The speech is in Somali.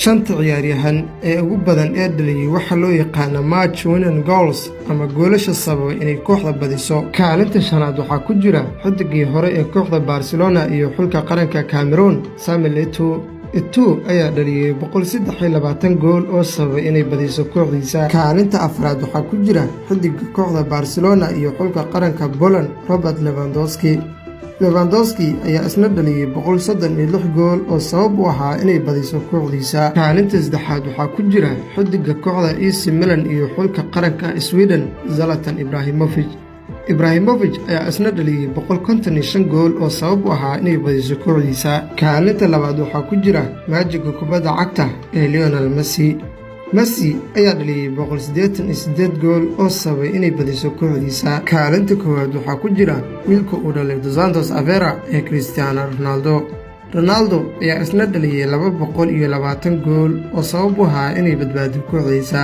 Shanta ciyaaryahan ee ugu badan ee dhaliyey waxaa loo yaqaana match winning goals ama goolasha sababay inay kooxda badiso. Kaalinta shanaad waxaa ku jira xidigii hore ee kooxda Barcelona iyo xulka qaranka Cameroon, Samuel Eto'o. Eto'o ayaa dhaliyey 123 gool oo sababay inay badiso kooxdiisa. Kaalinta afraad waxaa ku jira xidiga kooxda Barcelona iyo xulka qaranka Poland, Robert Lewandowski. Lewandowski ayaa isna dhaliyey 136 gool oo sabab u ahaa inay badiso kooxdiisa. Kaalinta saddexaad waxaa ku jira xidiga kooxda AC Milan iyo xulka qaranka Sweden, Zlatan Ibrahimovic. Ibrahimovic ayaa isna dhaliyey 155 gool oo sabab u ahaa inay badiso kooxdiisa. Kaalinta labaad waxaa ku jira maajiga kubadda cagta ee Lionel Messi. Messi ayaa dhaliyey 188 gool oo sababay inay badiso kooxdiisa. Kaalinta koowaad waxaa ku jira wiilka uu dhalay Dos Santos Aveiro ee Cristiano Ronaldo. Ronaldo ayaa isna dhaliyey 220 gool oo sabab u ahaa inay badbaado kooxdiisa.